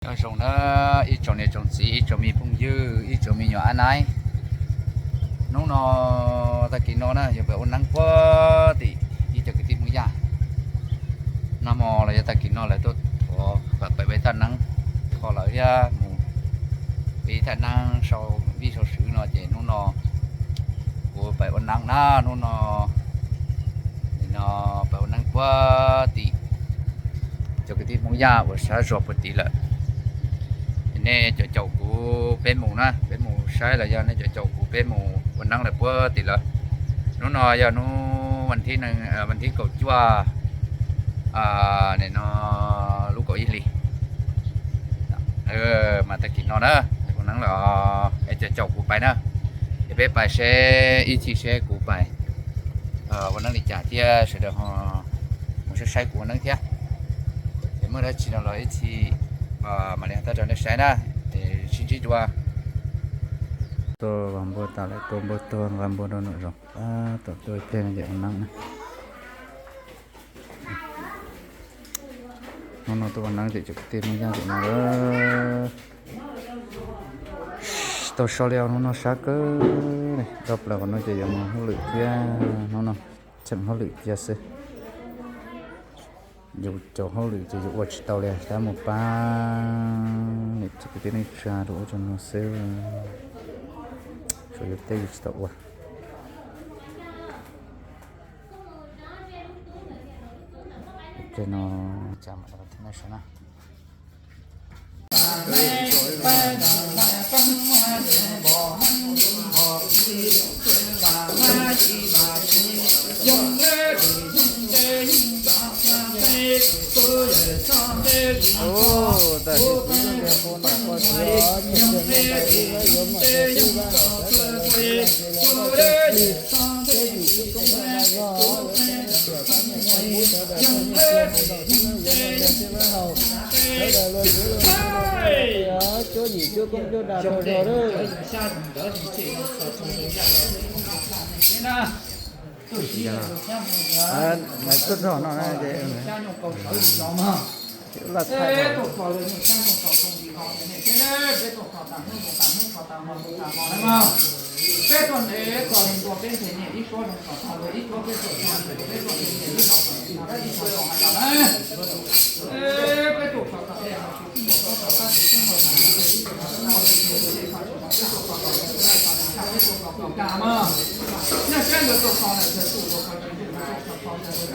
Nyob zoo na, ib tsoom niam tsoom txiv, ib tsoom me phooj ywg, ib tsoom me nyuam ab naib. Hnub no, tag kis no na, yog pais ua neeb puag tim ib co kwv tij Hmoob Yaj. Nag hmo los yog tag kis no lawv tuaj thuav kom pais ua ib thaj neeb, kho lawv thiab mus ua ib thaj neeb sau vij sau sw no ces hnub no kuv pais ua neeb na, hnub no, no pais ua neeb puag tim cov kwv tij Hmoob Yaj uas sab zos puag tid lawm. Nej cov caum kuv peb mus na, peb mus saib los yog nej cov caum kuv peb mus ua neeb lawm puag tim lawm. Hnub no yog hnub vas thib, vas thib kaum cuaj, nim no lub kaum ib hlis. Mas tag kis no na, ua neeb lawm, es cov caum kuv pais na, es peb pais seb ib txhij seb kuv pais ua neeb li cas thiab sawv daws ho mus saib saib kuv ua neeb thiab. Es muaj dab tsi no los ib txhij mam li thaij rau nej saib na, es sib ntsib dua. Tuaj nqa npua tas lawm, tua npua tuag nqa npua rau nram zoov, tab tom tuaj ib pliag no ces ua neeb na. Hnub no tuaj ua neeb ces cov kwv tij Hmoob Yaj tim no lawm. Tau so li hnub no sab kawg li, dhau plaws qhov no ces yuav mus hauj lwm thiab, hnub no tseem hauj lwm kiag xwb. Yus cov hauj lwm ces yus ua tsis tau li, tab mus pab niam txiv kwv tij neej tsa rau ub rau no xwb, tsuas yus tej yus tsis tau ua. Pliag no, cas mam li thiab nej saib na. Cuab yim cuab koob cuab dag rau zog lawm. Tuaj zog no na, laj thaij. Peb tuaj ntev txog li ntua peb ntshe niaj ib suab zoo txog tag, ib suab peb tuaj ntev ntev los txog li no, ib suab zoo hais los na. Peb tuaj txog tag peb tuaj txog tag mas, nej saib lawv tuaj txog lawm, tus tuaj txog tsis ntuj, tus tuaj txog tsis ntuj.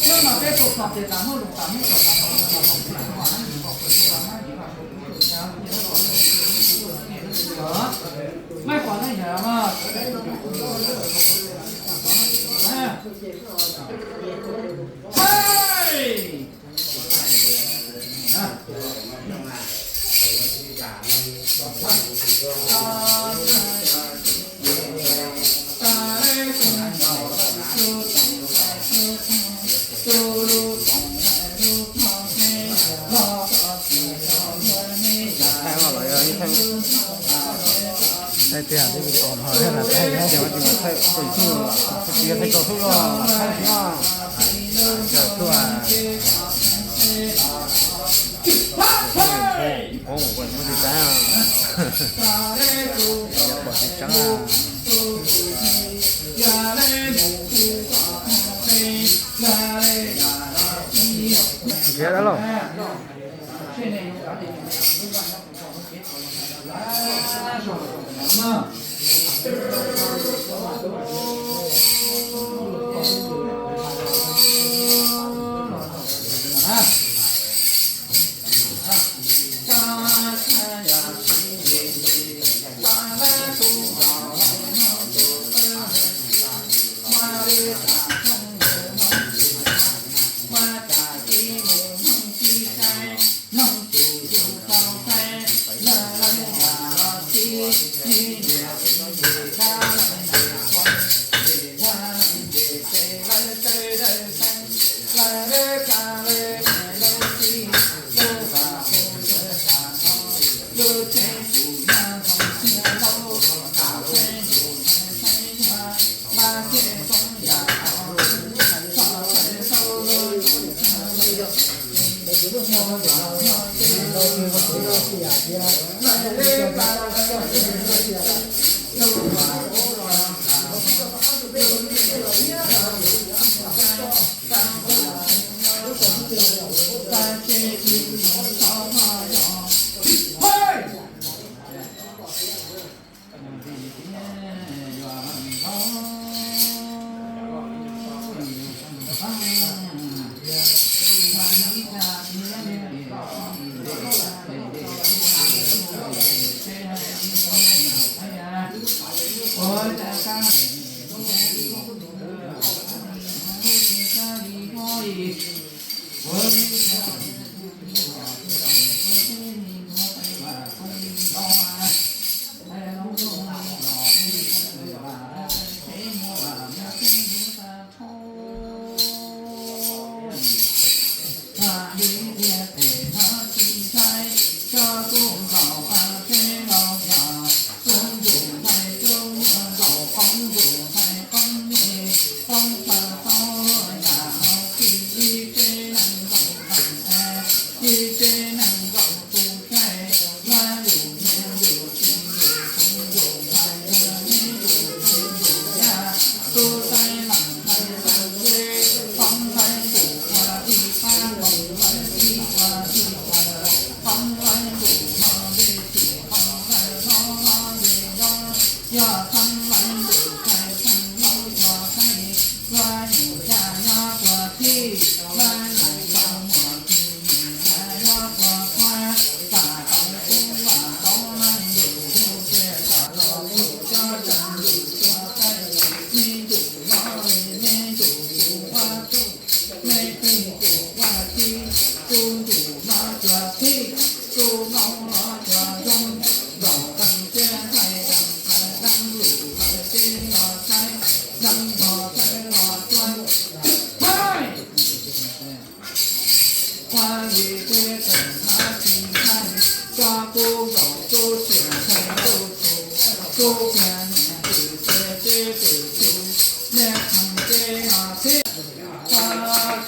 Hnub no peb tuaj txog ces tas hnub los tas hnub, txog tas hnub los tas hnub. Maiv pom neej yawg mas, hei. Thaij los yog thaij, thaij tiag, thaij kom ho thaij, thaij kom thaij, thaij kom thaij, thaij kom thaij, thaij kom thaij, thaij kom thaij. Nrhiav dab laug.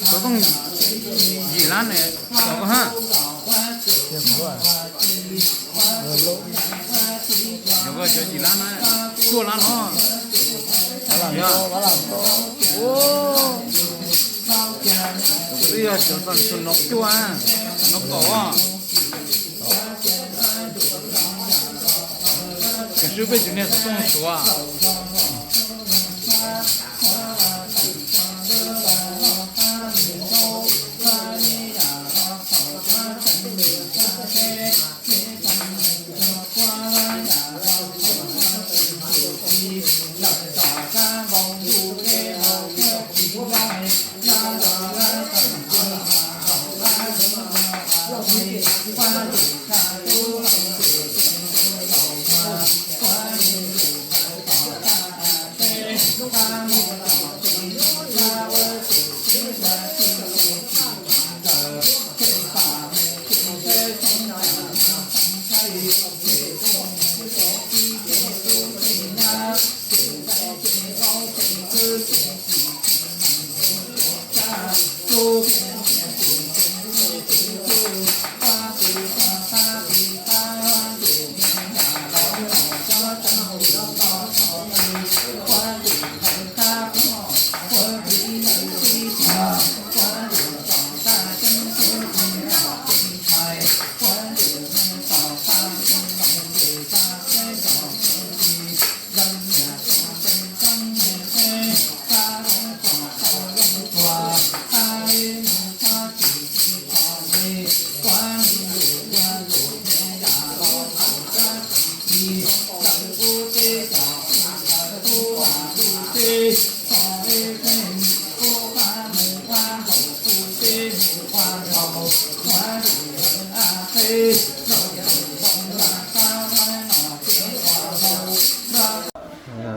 Xov tooj yim lab ne, xov ko ha. Yog ko cov yim lab na, cuaj lab no. Yog. Kuv twb yog cov txog txog no cuaj, no kaum. Ces swb peb tus niag xov tooj suav.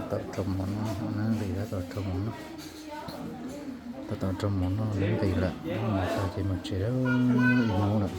Tab tom raug mov no, nqis tab tom raug mov no. Tab tom raug mov no, nqis lawm, mov tag ces mus tsev ib hnub lawm.